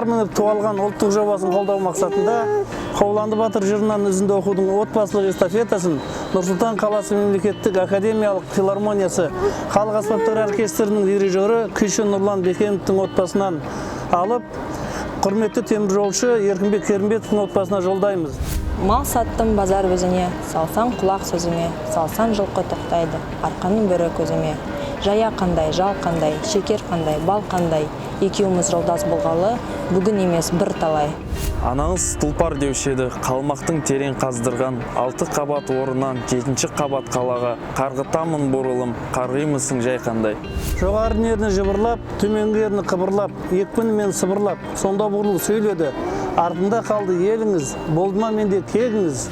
Тұлпар мініп ту алған ұлттық жобасын қолдау мақсатында Қобыланды батыр жырынан үзінді оқудың отбасылық эстафетасын Нұр-Сұлтан қаласы мемлекеттік академиялық филармониясы халық аспаптар оркестрінің дирижері, күйші Нұрлан Бекеновтің отбасынан алып, құрметті теміржолшы Еркінбек Керімбетовтің отбасына жолдаймыз. Мал саттым базар өзіне, салсаң құлақ сөзіме, салсаң жылқы тоқтайды, арқаның бірі көзіме. Жая қандай, жал қандай, шекер қандай, бал қандай, екеуміз жолдас болғалы, бүгін емес бір талай. Анаңыз тұлпар деуші еді, қалмақтың терең қаздырған алты қабат орнынан жетінші қабат қалаға қарғытамын бурылым, қарғимысың жай қандай? Жоғары ерні жыбырлап, төменгі ерні қыбырлап, екпінімен сыбырлап, сонда Бурыл сөйледі: «Артында қалды еліңіз, болды ма менде кегіңіз?»